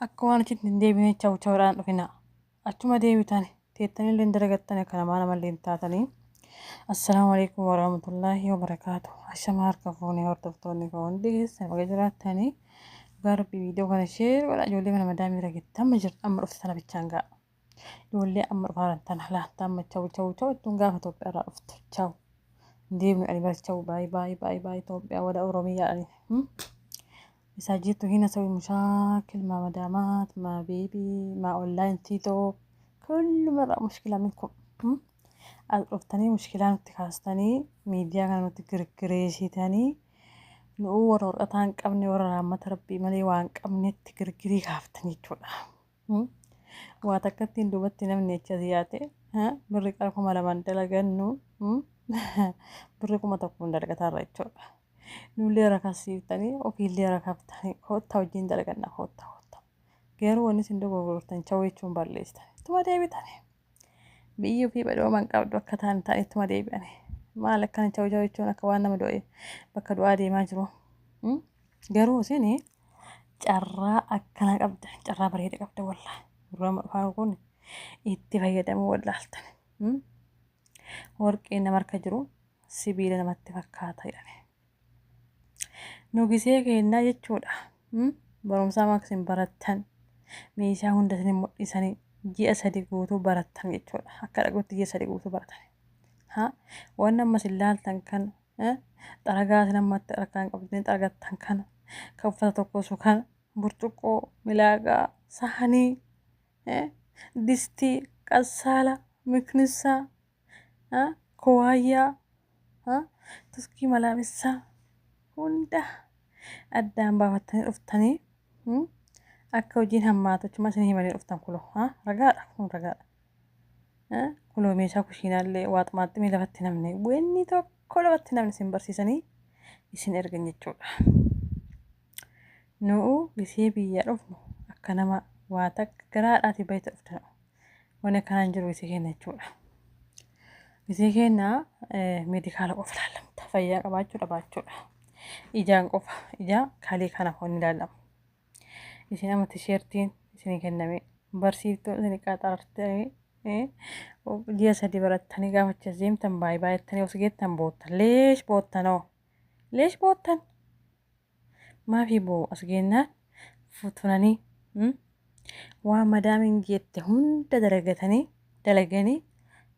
Akka waan achitti hin deebine chaw chawdhaan dhufina. Achuma deebitan teettanillee hin dalagattan akka namaa namallee hin taatanii. Assalaamu alaikum warahmatullaahi wabarakaatu. Ashama harka fuunee hordoftoonni koo hundi keessan baga jiraattanii. Dhugaa rabbii viidiyoo kana share godhaa ijoollee mana madaamii ragetti amma jirtu amma dhufte tana bichaan ga'a. Ijoollee amma dhufaaran tana laata amma chaw chaw chaw ittuun gaafa Itoophiyaa irraa dhuftu chaw. Hin deemnu ani bara chaw baay baay baay baay Itoophiyaa wada Oromiyaa ani. إذا جيتوا هنا سوي مشاكل مع مدامات مع بيبي مع أونلاين تيتو كل مرة مشكلة منكم. Dhuftanii mushkilaa nutti kaastanii miidiyaa kana nutti girgireessitanii nu warra warqataa hin qabne warra raammata rabbii malee waa hin qabnetti girgirii kaaftan jechuudha. Waa takkattiin duubatti namni achi as yaate birri qara 2000 dalagannu birri 1000 dalagataarra jechuudha. Nullee rakasiiftanii ofiillee rakaftanii koottaa wajjin dalaganna koottaa koottaa. Garuu wanni isin dogoggortan chawuu jechuun balleessitan. Ittuma deebitanii. Biyyi ofii badhooma hin qabdu akka ta'an ta'an ittuma deebi'ani. Maal akkana chawuu chawuu jechuun akka waan nama du'e bakka du'aa deemaa jiru. Garuu isin carraa akkana qabda carraa bareeda qabda wallaahi. Gurra dhufaan kun itti fayyadamuu wallaaltan. Warqeen nama harka jiru sibiila namatti fakkaata jedhame. Nu gisee kennaa jechuudha. Barumsaa maaksin barattan meeshaa hunda isin mul'isanii ji'a 3 guutuu barattan jechuudha. Akka dhaguutti ji'a 3 guutuu baratan. Waan amma isin laaltan kana xaragaa isin ammatti harkaan qabdanii xaragattan kana kan uffata tokkosu kana burcuqqoo milaagaa saanii distii qassaala miknisaa kowaayyaa tuskii malaabissaa hunda addaan baafattanii dhuftanii akka hojiin hammaatu achuma isin himanii dhuftan kuloo ragaadha kun ragaadha. Kuloo meeshaa kushiinaallee waa xumaaximii lafatti namne wanni tokko lafatti namne isin barsiisanii isin ergan jechuudha. Nu'u gisee biyyaa dhufnu akka nama waa takka garaadhaatii bayta dhuftan wanni akkanaan jiru gisee kenna jechuudha. Gisee kenna meedikaala qofa ilaallamta fayyaa qabaachuu dhabaachuudha. Ijaan qofa ijaa kalee kanaaf wanni ilaalamu. Isin amma tisheertiin isinii kenname barsiiftuun isinii qaxartanii ji'a 3 barattanii gaafa achi as deemtan baay'ee baay'attanii os geettan boottan leesh boottanoo leesh boottan maafii boo as geennaan futunanii waan madaamiin jette hunda dalagatanii dalaganii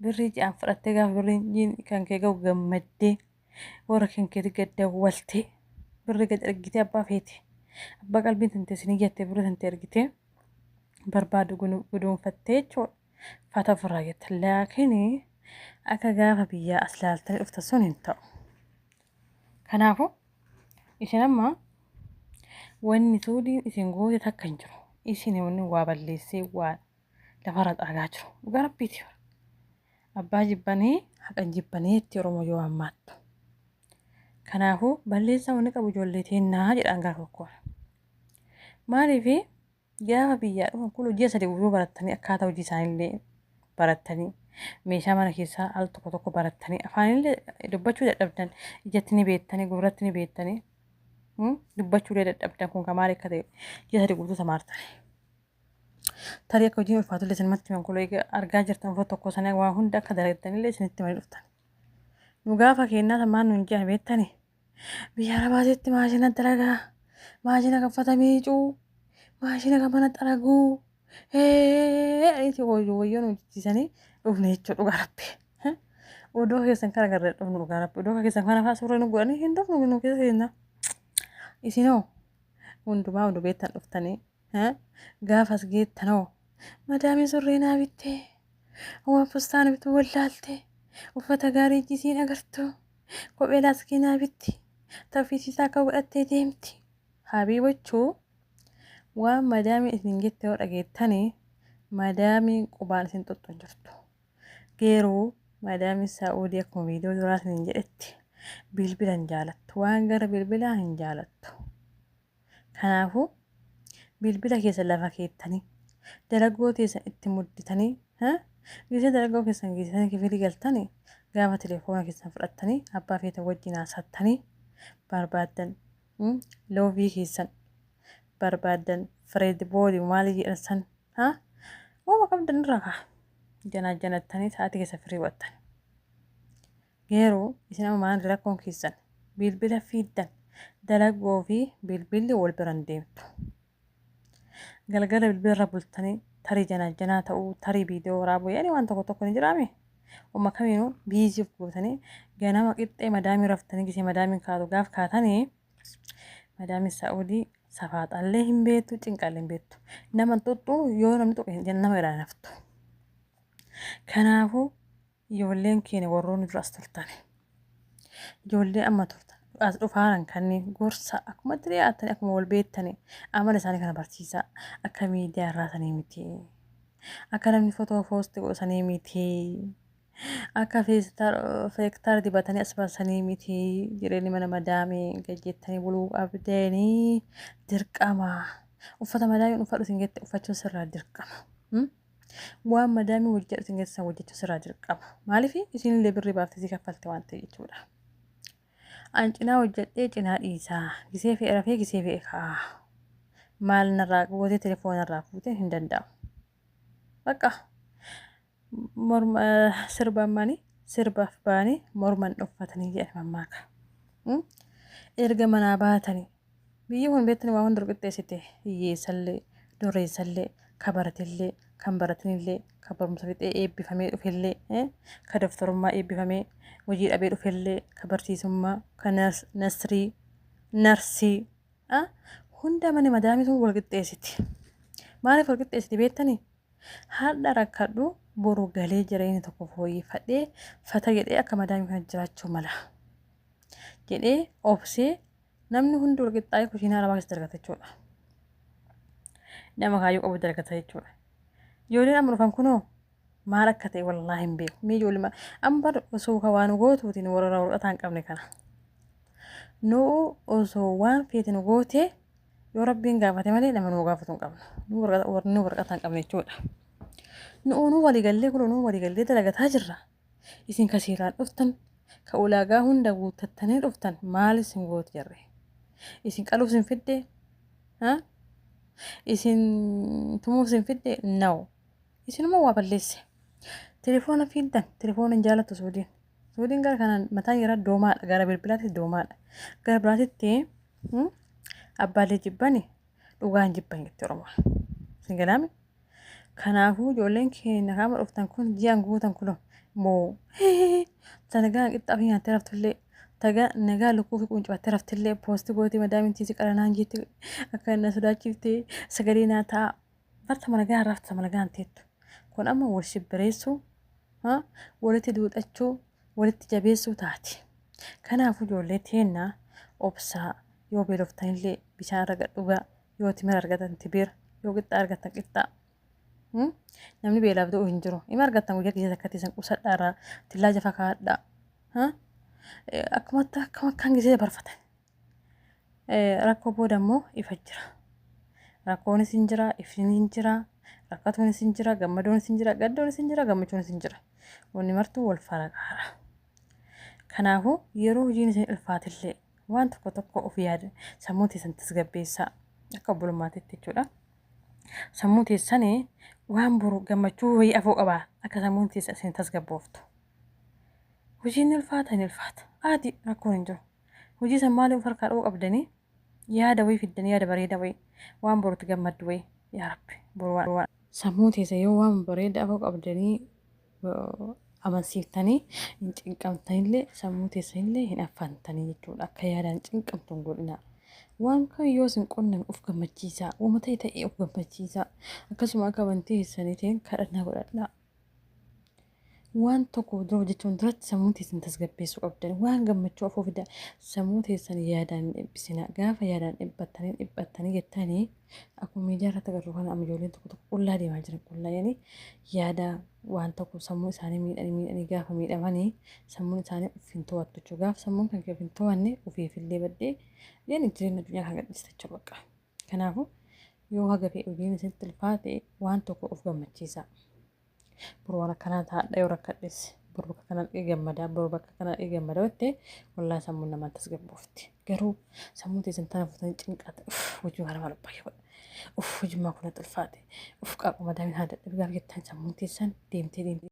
birrii ji'aan fudhattee gaafa birriin kan kee ga'u gammaddee warra kan keetti gad dawwaltee birrii gad ergitee abbaa feete abbaa qalbiin tante isinii jettee birrii tante ergitee barbaadu guduunfattee jechuudha. Fata ofirraa jette. Laakiin akka gaafa biyyaa as laaltanii dhuftan sun hin ta'u. Kanaafuu isin amma wanni suudiin isin goote takka hin jiru. Isin wanni waa balleessee waa lafarra xaragaa jiru. Dhugaa rabbiiti. Abbaa jibbanii haqan jibbanii itti Oromoo yoo hammaattu. Kanaafuu balleessaa wanni qabu ijoollee teennaa jedhaan gara tokkoon. Maaliif gaafa biyyaa dhufan kun ji'a 3 guutuu barattanii akkaataa hojii isaaniillee barattanii meeshaa mana keessaa al tokko tokko barattanii afaanillee dubbachuu dadhabdan ijatti ni beektanii gurratti ni beektanii dubbachuullee dadhabdan kun kan maal akka ta'e ji'a 3 guutuu samaartanii. Tarii akka hojiin ulfaatullee isinumatti himan kun argaa jirtan uffata tokko sana waa hunda akka dalagdanillee isinitti himanii dhuftan. Nu gaafa kennaa maan nuun jedhan beektanii biyya arabaatitti maashina dalagaa maashina kan uffata miicuu maashina kan mana xaraguu wayyoo wayyoo nu jechisiisanii dhufne jechuudha dhugaa rabbi. Odoo keessan kana garree dhufnu dhugaa rabbi odoo keessan kana fa'aa suuraa nu godhanii hin dhufnu nu keessa seenna. Isinoo hundumaa hundu beektan dhuftanii gaafas geettanoo madaamiin surree naa bittee waan fustaana bituu wallaalte uffata gaarii jisiin agartu kophee laaskii naa bitti taffiisiisaa akka godhattee deemti. Habiibachuu waan madaamiin isin jette yoo dhageettanii madaamiin qubaan isin xuxxu hin jirtu. Garuu madaamiin Saa'udii akkuma viidiyoo duraa isin jedhetti bilbila hin jaalattu. Waan gara bilbilaa hin jaalattu. Kanaafuu bilbila keessa lafa keettanii dalagoo teessan itti mudditanii gisee dalagoo keessan geessanii kifilii galtanii gaafa telefoona keessan fudhattanii abbaa feetan wajjin haasattanii barbaaddan loovii keessan Barbaaddan fireed boodii maali jedhan san haa waama qabdan irraa kaa janaa janattanii sa'aatii keessa firii godhattan. Garuu isin amma maal rakkoon keessan bilbila fiiddan dalagoo fi bilbilli wal biran deemtu. Galgala bilbila irra bultanii tarii janaa janaa ta'uu, tarii viidiyoo waraabuu, yaani waan tokko tokko ni jiraame. Umma kamiinuu busy of gootanii ganama qixxee madaamii raftanii gisee madaamiin kaatu gaaf kaatanii, madaamiin Saa'udii safaaxallee hin beektu, cinqallee hin beektu. Nama xuxxuu yoo namni tuqe nama irraa naftu. Kanaafuu ijoolleen keenya warroonni dura as turtan, ijoollee amma turtan as dhufaaran kanneen gorsa akkuma itti dhiyaatanii, akkuma wal beektanii amala isaanii kana barsiisaa. Akka miidiyaa irraa sanii miti. Akka namni fotoo post godhu sanii miti. Akka feektaar dibatanii as baasanii miti. Jireenyi mana madaamii gajjettanii buluu qabdanii dirqama. Uffata madaamiin uffadhu isin jette uffachuun sirraa dirqama. Waan madaamii hojjedhu isin jette san hojjechuun sirraa dirqama. Maaliif isinillee birrii baaftee si kaffalte waan ta'e jechuudha. An cinaa hojjedhee cinaa dhiisaa. Gisee fe'e rafee gisee fe'e ka'a. Maal narraa gootee telefoona irraa fuutee hin danda'amu. Bakka morma sirbaan maanii sirbaaf ba'anii morman dhoffatanii jedhan mammaaka. Erga manaa baatanii biyyi kun beektani waa hunda qixxeessite, hiyyeessallee, dureessallee, ka baratillee, kan baratinillee, ka barumsa fixee eebbifamee dhufellee, ka doftorummaa eebbifamee hojii dhabee dhufellee, ka barsiisummaa, ka nasrii, narsii, hunda mana madaamii sun wal qixxeessiti. Maaliif wal qixxeessiti beektanii? Har'a rakkadhu, boru galee jireenya tokko fooyyeffadhee fata jedhee akka madaamii kana jiraachuu mala jedhee obsee namni hundi wal qixxaa'ee kushiinaa arabaa keessatti argata jechuudha. Nama kaayyoo qabu argata jechuudha. Ijoolleen amma dhufan kunoo maal akka ta'e wallaahi hin beeku. Mee ijoollee amma bar osoo ka waan gootuutiin warra waraqataa hin qabne kana. Nu osoo waan feete nu goote yoo Rabbiin gaafate malee nama nu gaafatu hin qabnu. Nu waraqataa hin qabne jechuudha. Nu waliigallee kun nu waliigallee dalagataa jirra. Isin ka seeraan dhuftan, ka ulaagaa hunda guuttattanii dhuftan, maal isin gootu jarre? Isin qaluuf isin fidde? Isin tumuuf isin fidde? No. Isinuma waa balleesse. Telefoona fiddan, telefoona hin jaalattu Suudiin. Suudiin gara kanaan mataan jara doomaadha. Gara bilbilaatti doomaadha. Gara biraatitti abbaalee jibbani dhugaan jibban jetti Oromoon. Isin galaame? Kanaafuu ijoolleen keenya kaama dhuftan kun ji'an guutan kun moo tanagaa qixxaa fi nyaattee raftullee, tagaa nagaa lukkuu fi quncaattee raftillee post gootii madaamiin tiisi qaranaan jetti akka inni sodaachiftee sagalee naa ta'a. Bartama nagaa raftama nagaan teettu. Kun amma wal shibbireessuu, walitti duudhachuu, walitti jabeessuu taati. Kanaafuu ijoollee teennaa obsaa, yoo beeloftanillee bishaan irra dhugaa, yoo timira argatan tibira, yoo qixxaa argatan qixxaa. Namni beelaaf du'u hin jiru. Ima argattan guyyaa keessa takkatti isan qusadhaa irraa tillaa jafa kaa'adhaa. Akkumatti akkuma akkaan gisee barfatan. Rakkoo booda immoo ifa jira. Rakkoonis hin jira, ifni hin jira, rakkatuunis hin jira, gammaduunis hin jira, gaddoonis hin jira, gammachuunis hin jira. Wanni martuu wal faraqaadha. Kanaafuu yeroo hojiin isin ulfaatillee waan tokko tokko of yaada sammuu teessan tasgabbeessaa akka obbolummaatitti jechuudha. Sammuu teessanii waan boru gammachuu wayii afoo qabaa akka sammuun teessan isin tasgabbooftu. Hojiin ni ulfaata, ni ulfaata. Ati rakkoon hin jiru. Hojii san maaliif harkaa dha'uu qabdanii yaada wayii fiddanii, yaada bareeda wayii, waan borutti gammaddu wayii, yaa Rabbi boru waan sammuu teessa yoo waan bareeda afoo qabdanii amansiiftanii hin cinqamtanillee, sammuu teessanillee hin affantanii jechuudha. Akka yaadaan cinqamtu hin godhinaa. Waan kam yoo isin qunname of gammachiisaa. Uuma ta'e ta'ee of gammachiisaa. Akkasuma akka amantii keessaniitiin kadhannaa godhadhaa. Waan tokko dura hojjechuun duratti sammuu teessan tasgabbeessuu qabdan. Waan gammachuu afoo fida sammuu teessan yaadaan hin dhiphisinaa. Gaafa yaadaan dhiphattanii dhiphattanii jettanii akkuma miidiyaa irratti agarru kana amma ijoolleen tokko tokko qullaa deemaa jiran, qullaa yani yaada waan tokko sammuu isaanii miidhanii miidhanii gaafa miidhamanii sammuun isaanii of hin to'attu jechuudha. Gaafa sammuun kan kee of hin to'anne ofiifillee baddee yani jireenya addunyaa kana gadhiista jechuudha bakka. Kanaafuu yoo haga fe'e hojiin isinitti ulfaate waan tokko of gammachiisaa. Boru waan akkanaa taa'adha yoo rakkadhes. Boru bakka kana dhaqee gammadaa, boru bakka kana dhaqee gammadaa jette wallaahi sammuun namaa tasgabboofti. Garuu sammuu teessan tana fuutanii cinqaata. Uff hojii kana maal baay'ee godha. Uff hojii maa kun ulfaate. Uff qaaquma daa'imni haa dadhabe gaafa jettan sammuun teessan deemtee deemtee.